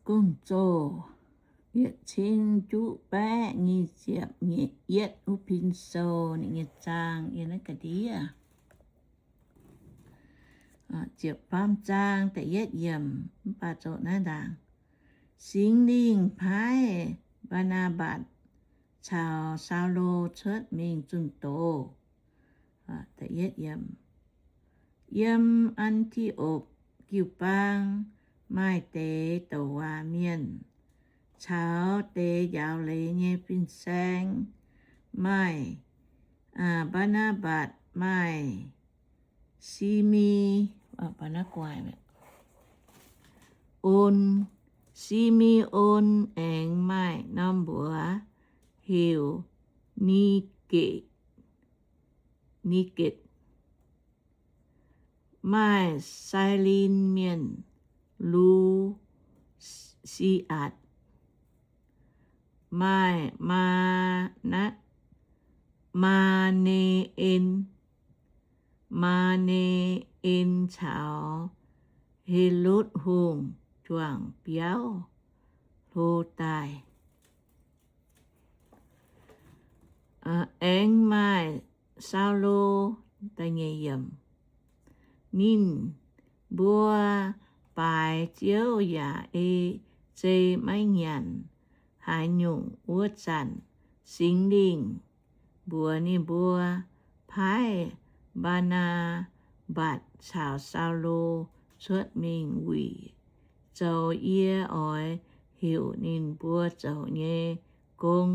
Gong-Zoh yietc cin juqv baeqv nyic ziepc yietv wuov pin sou ninh nyei zaang yiem naaiv ga'ndiev. Ziepc faam zaang da'yietv yiemc, mv baac zoux naaiv ndaangc. Singx Lingh paaiv Mbaa^naa^mbatc caux Saulo cuotv mingh zunh doz. Yiem An^ti^okc Jiu-Baang maaih deix douc waac mienh caux deix njaaux leiz nyei fin-saeng, maaih Mbaa^naa^mbatc, maaih Si^mi, On, Si^mi^on, aengx maaih norm mbuox heuc Ni^ge^, Ni^getc, maaih Sailin Mienh, Lu^si^atc, maaih Maa^ne^en, Maa^ne^en caux Helotv Hungh juangc biauv hlo daaih. Aengx maaih Saulo, ninh mbuo baaix Ziouv yaac ei zei maiv nyanc haaix nyungc wuov zanc, Singx Lingh mbuox ninh mbuo, paaiv Mbaa^naa^mbatc caux Saulo cuotv mingh wuic zoux yie oix heuc ninh mbuo zoux nyei gong.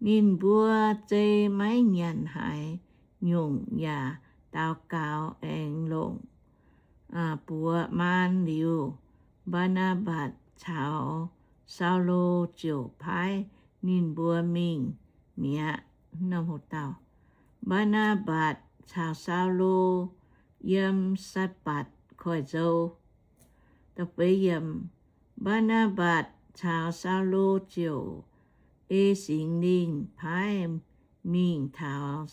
Ninh mbuo zei maiv nyanc haaix nyungc yaac daux gaux aengx longc buoz maan liuz, Mbaa^naa^mbatc caux Saulo ziouc paaiv ninh mbuo mingh mi'aqv. Mbaa^naa^mbatc caux Saulo yiem Sai^mbatc Koiv-Nzou. Mbaa^naa^mbatc caux Saulo ziouc ei Singx Lingh paaiv mingh taux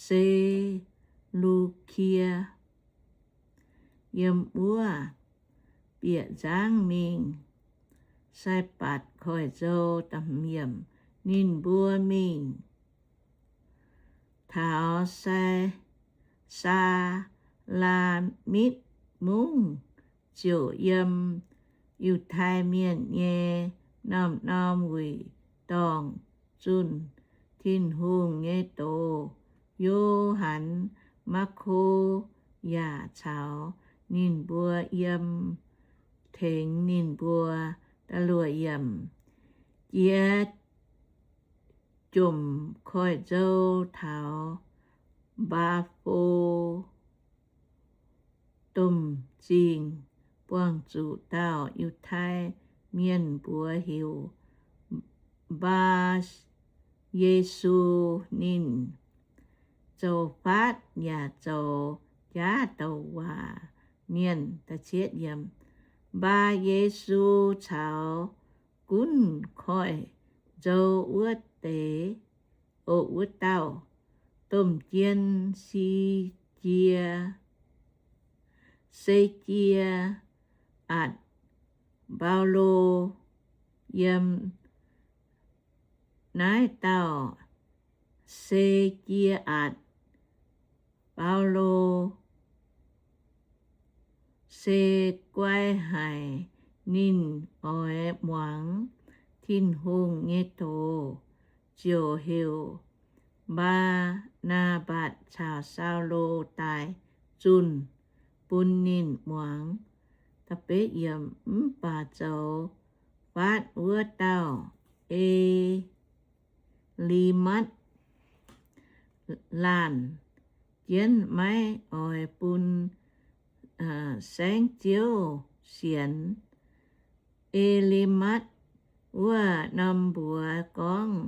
Selukie. Yiem wuov bieqc nzangv mingh Sai^mbatc Koiv-Nzou. Ninh mbuo mingh taux Saa, Saalamitv Mungv, ziouc yiem Yiutai Mienh nyei norm-norm wuic dorngh zunh Tin-Hungh nyei doz. Yo^han Maako yaac caux ninh mbuo yiem, tengx ninh mbuo. Jiex jomc koiv-nzou taux Mbaa^fo Domh Zingh, buangh zuqc dauh Yiutai Mienh mbuox heuc Mbaa Yesu. Ninh zoux faatv yaac zoux jaav douc waac mienh. Mbaa Yesu caux gunv koiv-nzou wuov deix, o, wuov dauh domh jien, Se^jie, Se^jie^atc Baulo. Yiem naaiv dauh Se^jie^atc Baulo se guai haic. Ninh oix muangx Tin-Hungh nyei doz, ziouc heuc Mbaa^naa^mbatc caux Saulo daaih zunh bun ninh muangx. Mv baac zoux faatv wuov dauh E^li^matv laanh jienv maiv oix bun saengv-ziouv sienx. E^li^matv wuov norm mbuox gorngv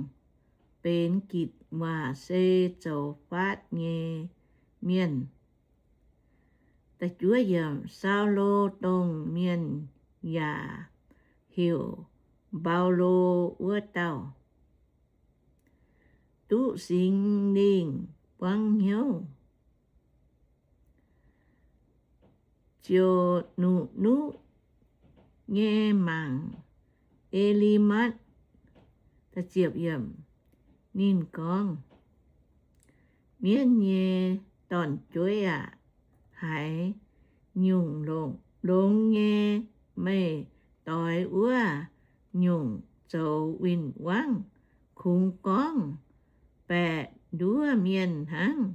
benx gitc waac se zoux faatv nyei mienh. Saulo dongh mienh yaac heuc Baulo wuov dauh, duqv Singx Lingh buangv hnyouv. ziouc nuqv-nuqv nyei mangc E^li^matv. Ninh gorngv, Mienv nyei dorn-jueiv aah! Haaix nyungc longx nyei meih doix wuov nyungc zoux win-wangv, kungx gorngv baeqc nduov mienh hnangv.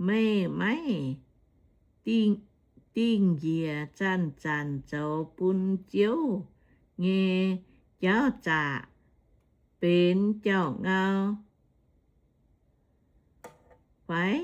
Meih maiv dingh njiec zanc-zanc zoux bun Ziouv nyei jauv zaqc, benx jauv-ngau fai?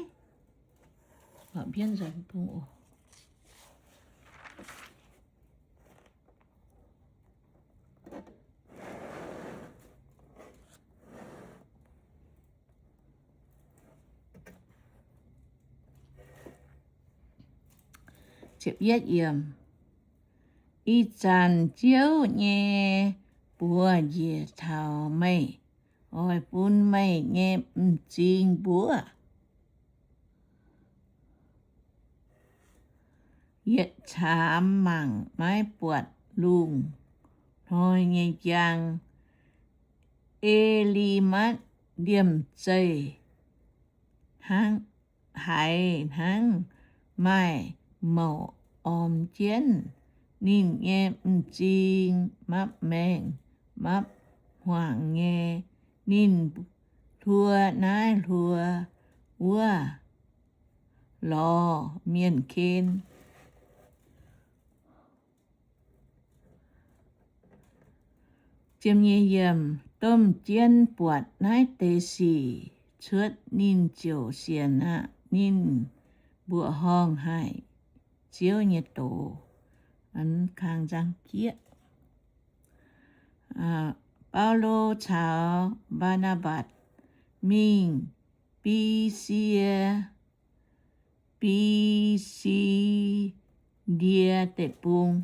Ih zanc Ziouv nyei buoz njiec taux meih, oix bun meih nyei m'zing mbuov yietc caamx mangc maiv buatc lungh hnoi nyei njang. E^li^matv liemh zeih haiz hnangv maaih mouc ormx jienv. Ninh nyei m'zing mapv maengh mapv hmuangx nyei. Ninh hluo naaiv hluo wuov lorz mienh ken. Domh jienv buatc naaiv deix sic cuotv, ninh ziouc sienx aqv. Ninh mbuoqc horngh haic Ziouv nyei doz. Baulo caux Mbaa^naa^mbatc mingh Bi^si, Bi^si^ndie Deic-Bung.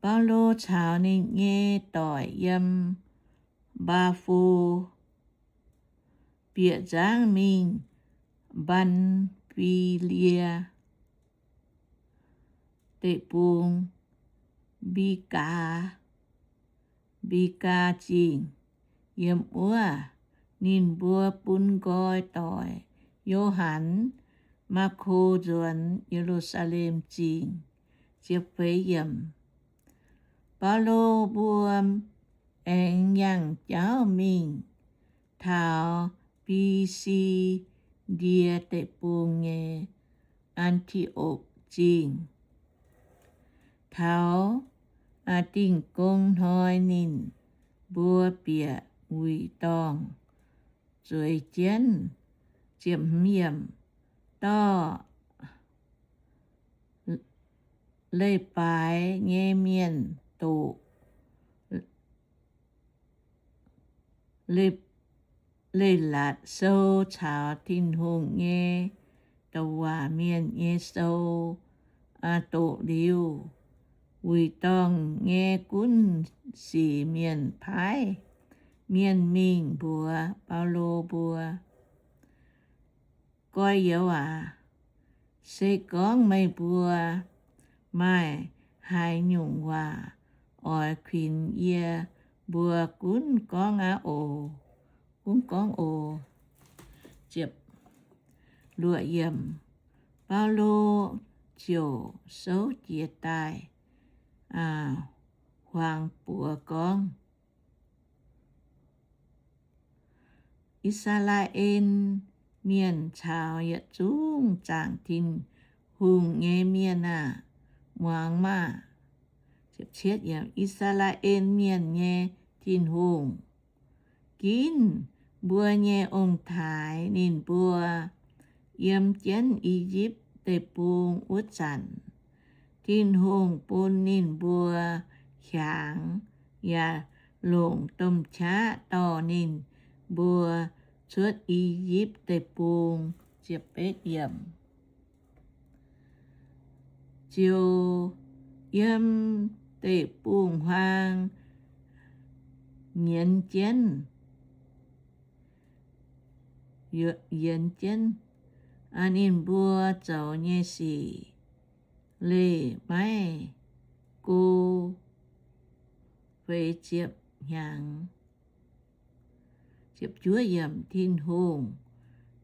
Baulo caux ninh nyei doic yiem Mbaa^fo bieqc nzangv mingh Mbaan^fi^lie Deic-Bung, Mbigaa, Mbigaa Zingh. Yiem wuov ninh mbuo bun nqoi doic Yo^han Maako nzuonx Ye^lu^saa^lem Zingh. Baulo mbuo aengx yangh jauv mingh taux Bi^si^ndie Deic-Bung nyei An^ti^okc Zingh. Taux dingh gong hnoi ninh mbuo bieqc wuic dorngh zueiz jienv. Dorh leiz-baaix nyei mienh doqc Leiz-Latc Sou caux Tin-Hungh nyei douc waac mienh nyei sou doqc liuz, wuic dorngh nyei gunv sic mienh paaiv mienh mingh mbuox Baulo mbuo, Gorx-youz aac, se gorngv meih mbuo maaih haaix nyungc waac oix kuinx yie mbuo, gunv gorngv aqv oc. Gunv gorngv oc. Baulo ziouc souv jiez daaih huaang buoz gorngv, I^saa^laa^en Mienh caux yietc zungv zaangc Tin-Hungh nyei mienh aah! Muangx maah! I^saa^laa^en Mienh nyei Tin-Hungh, ginv mbuo nyei ong-taaix ninh mbuo yiem jienv I^yipv Deic-Bung wuov zanc, Tin-Hungh bun ninh mbuo hiaangx, yaac longc domh qaqv dorh ninh mbuo cuotv I^yipv Deic-Bung. Ziouc yiem deic-bung-huaang nyienz jienv, nyienz jienv. ninh mbuo zoux nyei sic leih maiv go feix ziepc hnyangx. Tin-Hungh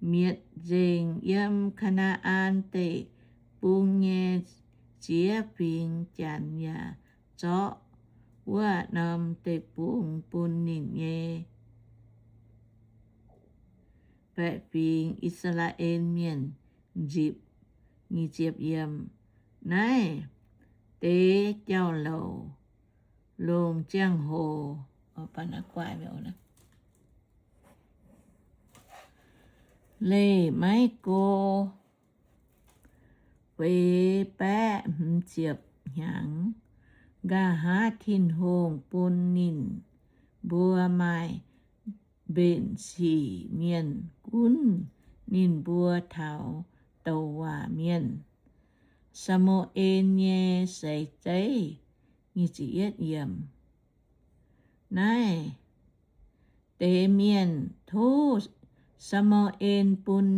mietc nzengc yiem Kaa^naa^an Deic-Bung nyei ziex fingx Janx yaac zorqv wuov norm deic-bung bun ninh nyei baeqc fingx I^saa^laa^en Mienh nzipc. Naaiv deix jauv-louc longc ziangh hoc leih maiv go feix baeqv hmz ziepc hnyangx. Nqa'haav Tin-Hungh bun ninh mbuo maaih mbenc sic mienh gunv ninh mbuo taux douc waac mienh. Saa^mu^en Nyei Seix Zeiv. Naaiv deix mienh tov Saa^mu^en bun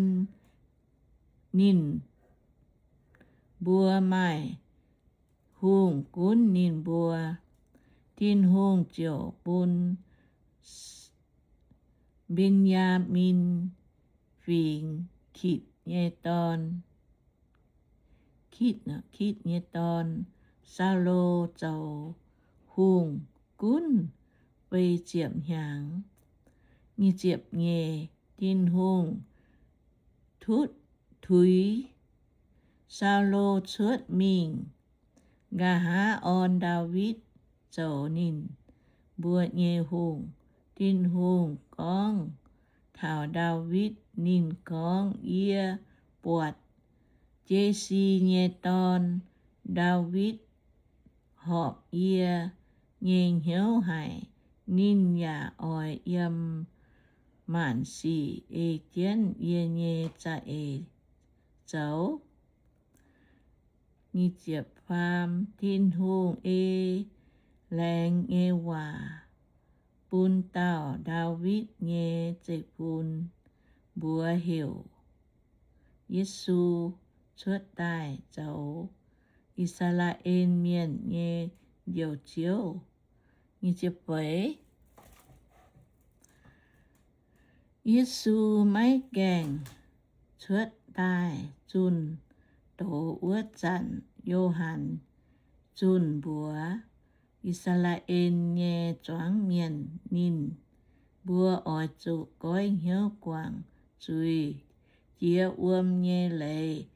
ninh mbuo maaih hungh gunv ninh mbuo. Tin-Hungh ziouc bun Mben^yaa^min Fingx Kitc nyei dorn, Kitv, Kitv nyei dorn, Saulo, zoux hungh gunv feix ziepc hnyangx. Nyic ziepc nyeic, Tin-Hungh tutv tuix Saulo cuotv mingh. Nqa'haav orn Ndaawitv zoux ninh mbuo nyei hungh. Tin-Hungh gorngv taux Ndaawitv, ninh gorngv, Yie buatc Jesi nyei dorn, Ndaawitv, horpc yie nyei hnyouv haic. Ninh yaac oix yiem maanc sic ei jienv yie nyei za'eix zoux. Nyic ziepc faam, Tin-Hungh ei laengz nyei waac bun dauh Ndaawitv nyei zeiv-fun, mbuox heuc Yesu, cuotv daaih zoux I^saa^laa^en Mienh nyei Njoux Ziouv. Yesu maiv gaengh cuotv daaih zunh doz wuov zanc, Yo^han zunh mbuox I^saa^laa^en nyei zuangx mienh ninh mbuo oix zuqc goiv hnyouv guangc zuiz, jiex wuom nyei leiz.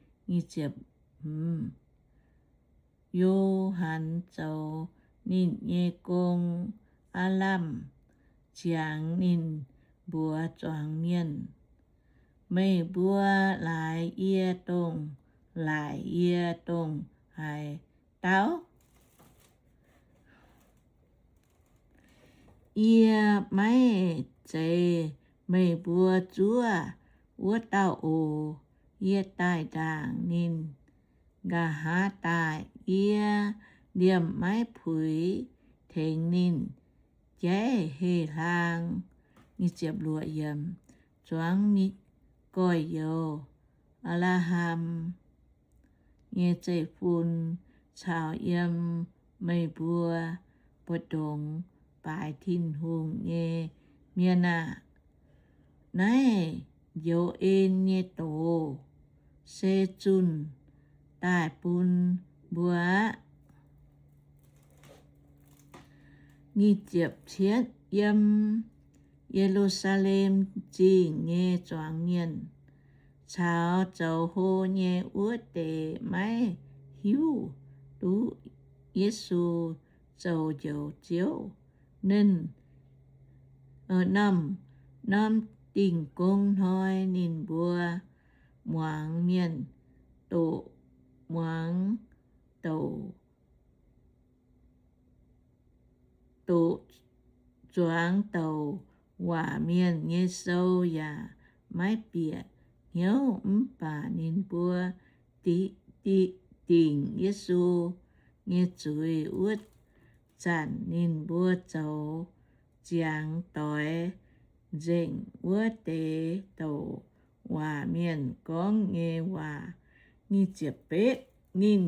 Yo^han zoux ninh nyei gong aav lamh ziangx ninh mbuox zuangx mienh, Meih mbuo laaix yie dongh laaic yie dongh haaix dauh? Yie maiv zeiz meih mbuo zuov wuov dauh oc. Yie daaih ndaangc ninh nqa'haav daaih, yie liemh maiv puix tengx ninh jaiv heh hlaang. Zuangx gorx-youz, Apc^laa^ham nyei zeiv-fun, caux yiem meih mbuo mbu'ndongx baaix Tin-Hungh nyei mienh aah! Naaiv njoux en nyei doz se zunh daaih bun mbuo aqv. Yiem Ye^lu^saa^lem Zingh nyei zuangx mienh caux zoux hlo nyei wuov deix maiv hiuv duqv Yesu zoux Njoux Ziouv. Ninh norm-norm Dingh Gong Hnoi ninh mbuo muangx mienh doqc, muangx doqc, doqc zuangx douc waac mienh nyei sou yaac maiv bieqc hnyouv. Mv baac ninh mbuo dingc Yesu nyei zuiz wuov zanc, ninh mbuo zoux ziangx doix nzengc wuov deix douc waac mienh gorngv nyei waac. Nyic ziepc betv, ninh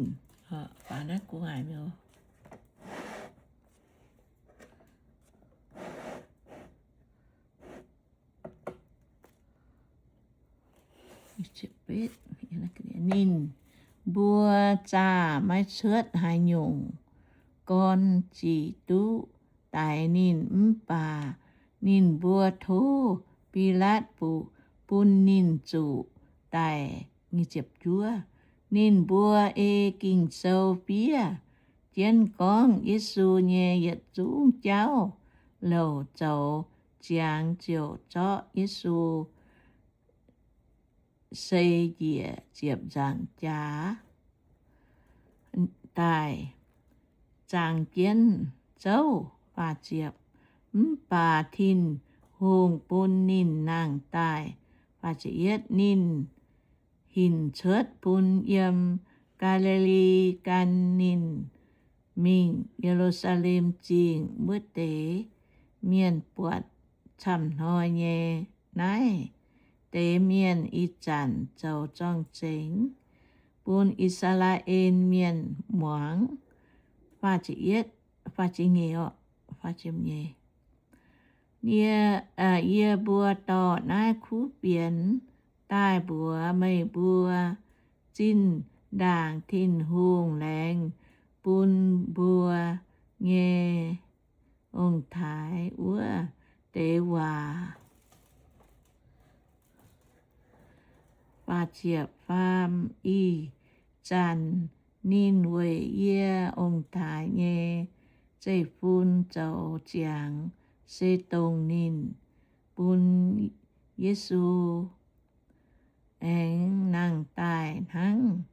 ninh mbuo zaah maiv cuotv haaix nyungc gorn zic duqv daix ninh. Mv baac ninh mbuo tov Bilaatv bun ninh zuqc daic. Ninh mbuo ei Ging-Sou fiev jienv gorngv Yesu nyei yietc zungv jauv louc zoux ziangx ziouc zorqv Yesu sei njiec ziepc nzaangc jaax daaih zang jienv zouv. Mv baac Tin-Hungh bun ninh nangh daaih. Ninh hinc cuotv bun yiem Gaa^li^li gan. Ninh mingh Ye^lu^saa^lem Zingh. Wuov deix mienh buatc camv-hnoi nyei naaiv deix mienh ih zanc zoux zorng-zengx bun I^saa^laa^en Mienh muangx. Yie, yie mbuo dorh naaiv kuv fienx daaih mbuox meih mbuo zinh ndaangc Tin-Hungh laengz bun mbuo nyei ong-taaix wuov deix waac. Ih zanc ninh weic yie ong-taaix nyei zeiv-fun zoux ziangx, se dongh ninh bun Yesu aengx nangh daaih hnangv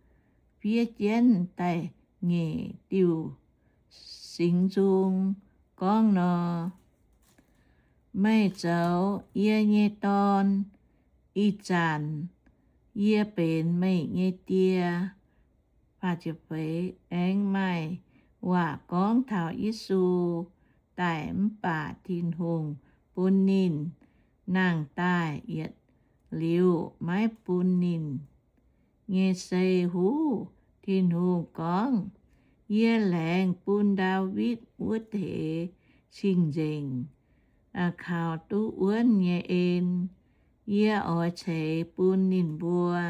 fiev jienv da'nyeic diuh singx nzung gorngv nor, Meih zoux yie nyei dorn. Ih zanc yie benx meih nyei Die. Aengx maaih waac gorngv taux Yesu daic mv baac Tin-Hungh bun ninh nangh daaih yietc liuz maiv bun ninh nyei sei huv. Tin-Hungh gorngv, Yie laengz bun Ndaawitv wuov deix cing-nzengc kaux duqv wuonv nyei en. Yie oix ceix bun ninh mbuo.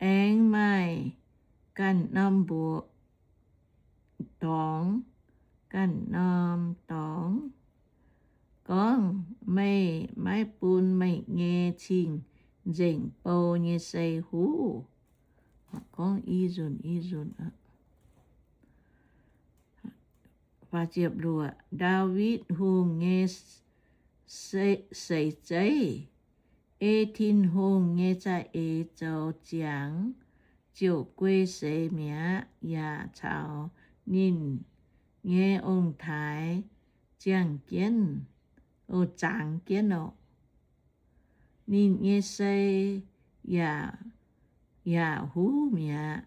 Aengx maaih ganh norm mbuox dorngx, ganh norm dorngx gorngv, Meih maiv bun meih nyei cing-nzengc bou nyei sei huv. Gorngv i nzunc i nzunc. Ndaawitv Hungh nyei seix zeiv. Ei Tin-Hungh nyei za'eix zoux ziangx ziouc guei seix mi'aqv, yaac caux ninh nyei ong-taaix ziangh jienv, o, zangx jienv oc. Ninh nyei sei yaac, yaac huv mi'aqv.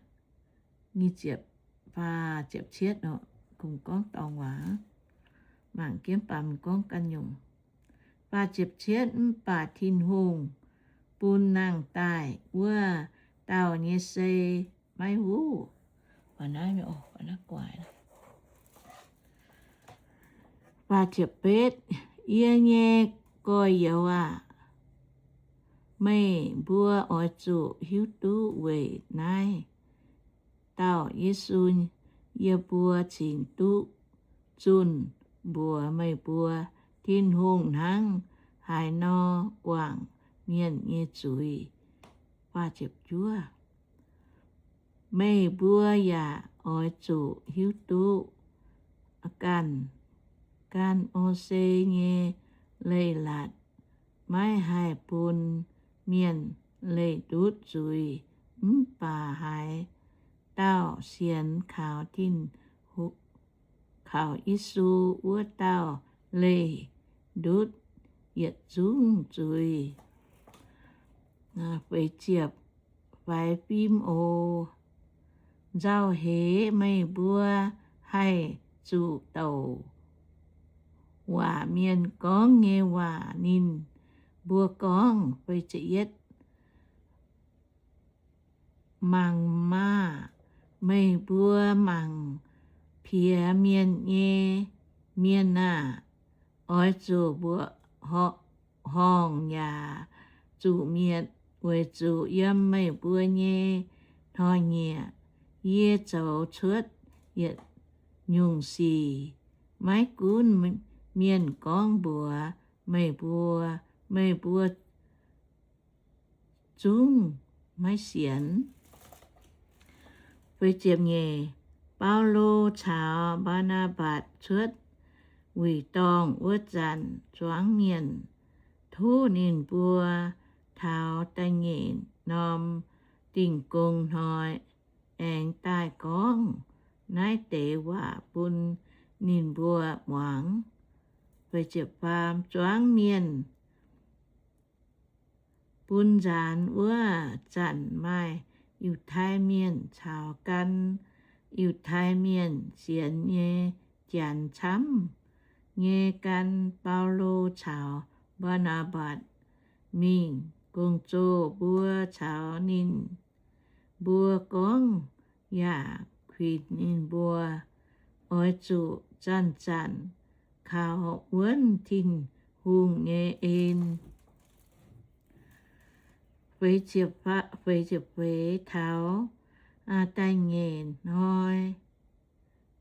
Gorngv dorngx waac, mangc jienv baamz gorngv ganh nyungc. Faah ziepc cietv, mv baac Tin-Hungh bun nangh daaih wuov dauh nyei sei maiv huv. Yie nyei gorx-youz aah! Meih mbuo oix zuqc hiuv duqv weic naaiv dauh Yesu yie mbuo cingx duqv zunh mbuox meih mbuo Tin-Hungh hnangv haaix nor guangc mienh nyei zuiz. Meih mbuo yaac oix zuqc hiuv duqv ganh, ganh O^se nyei leiz-latc maiv haih bun mienh leih ndutv zuiz, mv baac haaix dauh sienx kaux Tin-Hungh, kaux Yesu, wuov dauh leih ndutv yietc zungv zuiz. Faix fim oc. Nzauh heix meih mbuo haih zuqc douc waac mienh gorngv nyei waac. Ninh mbuo gorngv, mangc maah! Meih mbuo mangc piex mienh nyei mienh aah! Oix zuqc mbuoqc horngh yaac zuqc mietc, weic zuqc yiem meih mbuo nyei hnoi-nyieqc yie zoux cuotv yietc nyungc sic. Maiv gunv mienh gorngv mbuox meih mbuo, meih mbuo zungv maiv sienx. Baulo caux Mbaa^naa^mbatc cuotv wuic dorngh wuov zanc, zuangx mienh tov ninh mbuo taux da'nyeic norm Dingh Gong Hnoi aengx daaih gorngv naaiv deix waac bun ninh mbuo muangx. Zuangx mienh bun nzaanx wuov zanc maaih Yiutai Mienh caux gan Yiutai Mienh sienx nyei Janx camv nyei. Gan Baulo caux Mbaa^naa^mbatc mingh gong-zoh mbuo caux ninh mbuo gorngv yaac kuinx ninh mbuo oix zuqc zanc-zanc kaux wuonv Tin-Hungh nyei en. Feix ziepc feix, taux da'nyeic hnoi,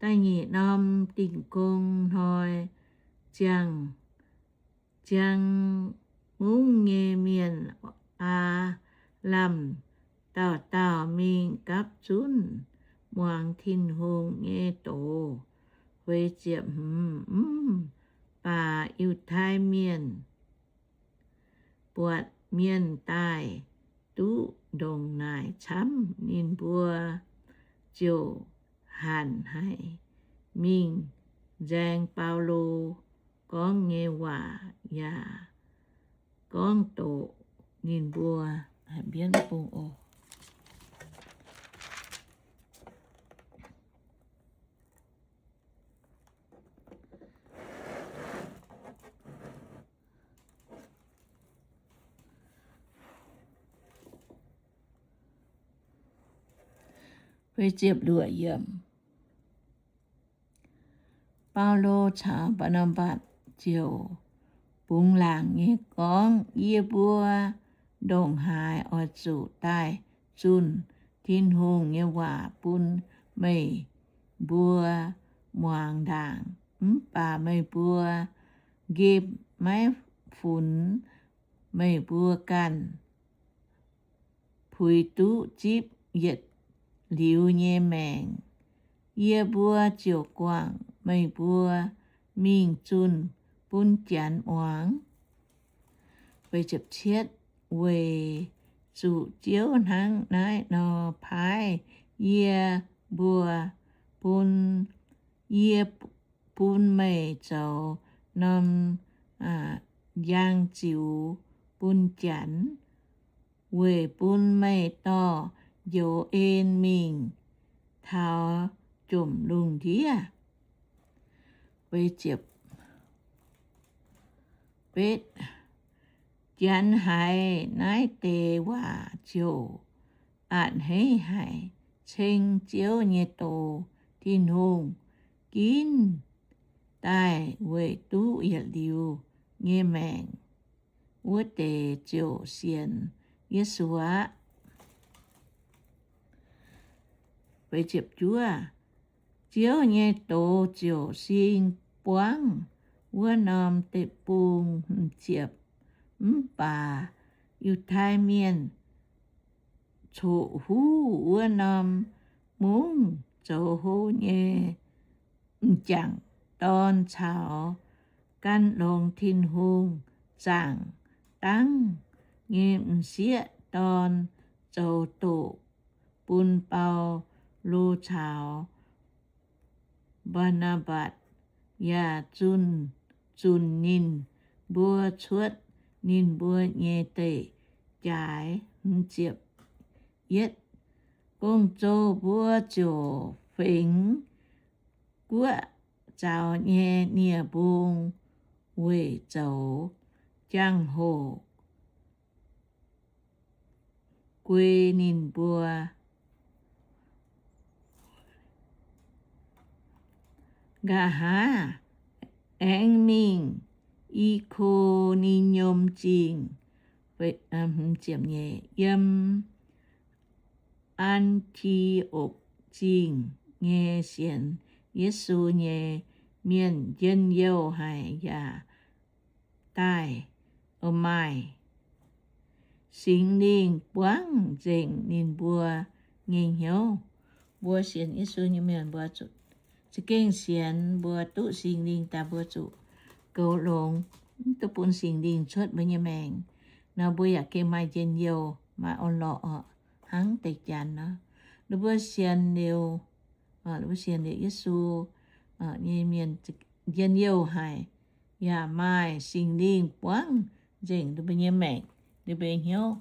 da'nyeic norm Dingh Gong Hnoi ziangh, ziangh mungv nyei mienh aav lamh dauh dauh mingh gapv zunv muangx Tin-Hungh nyei doz. Mv baac Yiutai Mienh buatc mienh daaih duqv ndongc naaic camv, ninh mbuo ziouc hanc haic mingh nzaeng Baulo gorngv nyei waac yaac gorngv doqc ninh mbuo. Baulo caux Mbaa^naa^mbatc ziouc bungx laangc nyei gorngv, Yie mbuo ndongc haaix oix zuqc daaih zunh Tin-Hungh nyei waac bun meih mbuo muangx ndaangc. Mv baac meih mbuo nqemh maiv funx meih mbuo ganh puix duqv zipv yietc liuz nyei maengc. Yie mbuo ziouc guangc meih mbuo mingh zunh bun Janx muangx. Weic zuqc Ziouv hnangv naaiv nor paaiv yie mbuo bun, yie bun meih zoux norm njang ziux bun Janx, weic bun meih dorh njoux en mingh taux jomc lungh ndiev. Janx haiz naaiv deix waac ziouc a'hneiv haic, ceng Ziouv nyei doz, Tin-Hungh ginv daaih weic duqv yietc liuz nyei maengc wuov deix ziouc sienx Yesu aqv. Ziouv nyei doz ziouc sing buangv wuov norm deic-bung. Mv baac Yiutai Mienh coqv huv wuov norm mungv zoux hlo nyei m'jangc dorn caux gan longx Tin-Hungh zaangc dangv nyei m'sieqv dorn zoux doqc bun Baulo caux Mbaa^naa^mbatc, yaac zunh, zunc ninh mbuo cuotv ninh mbuo nyei deic-jaaix. Gong-zoh mbuo ziouc fengx guoqv zaux nyei nie-mbung weic zoux jangx-hoc guei ninh mbuo. Nqa'haav aengx mingh I^ko^ni^njom Zingh, yiem An^ti^okc Zingh nyei sienx Yesu nyei mienh njien-youh haic yaac daaih, o, maaih Singx Lingh buangv nzengc ninh mbuo nyei hnyouv. Mbuo sienx Yesu nyei mienh mbuo zuqc za'gengh sienx, mbuo duqv Singx Lingh daaih mbuo zuqc goux longx, mv duqv bun Singx Lingh cuotv mbuo nyei maengc nor, mbuo yaac gengh maaih njien-youh, maaih orn-lorqc oc, hnangv deix janx nor. Ninh mbuo sienx liuz, ninh mbuo sienx liuz Yesu nyei mienh njien-youh haic, yaac maaih Singx Lingh buangv nzengc ninh mbuo nyei maengc, ninh mbuo nyei hnyouv,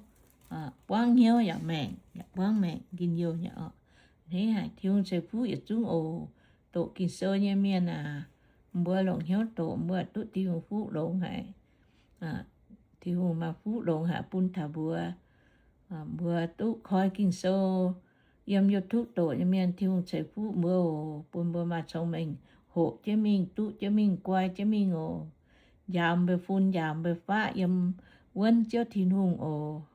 buangv hnyouv yaac maengc, yaac buangv maengc njien-youh nyei oc. Hneiv haic, Tin-Hungh ceix fuqv yietc zungv oc. Doqc Ging-Sou nyei mienh aac, mbuo longc hnyouv doqc, mbuo duqv Tin-Hungh fuqv longx haic. Tin-Hungh maaih fuqv longx haic bun taux mbuo. Mbuo duqv koi Ging-Sou yiem YouTube doqc nyei mienh, Tin-Hungh ceix fuqv mbuo oc, bun mbuo maaih cong-mengh hoqc jienv mingh, duqv jienv mingh, guai jienv mingh oc. Njaaux mbuo fun, njaaux mbuo faqv yiem wuonv Ziouv Tin-Hungh oc.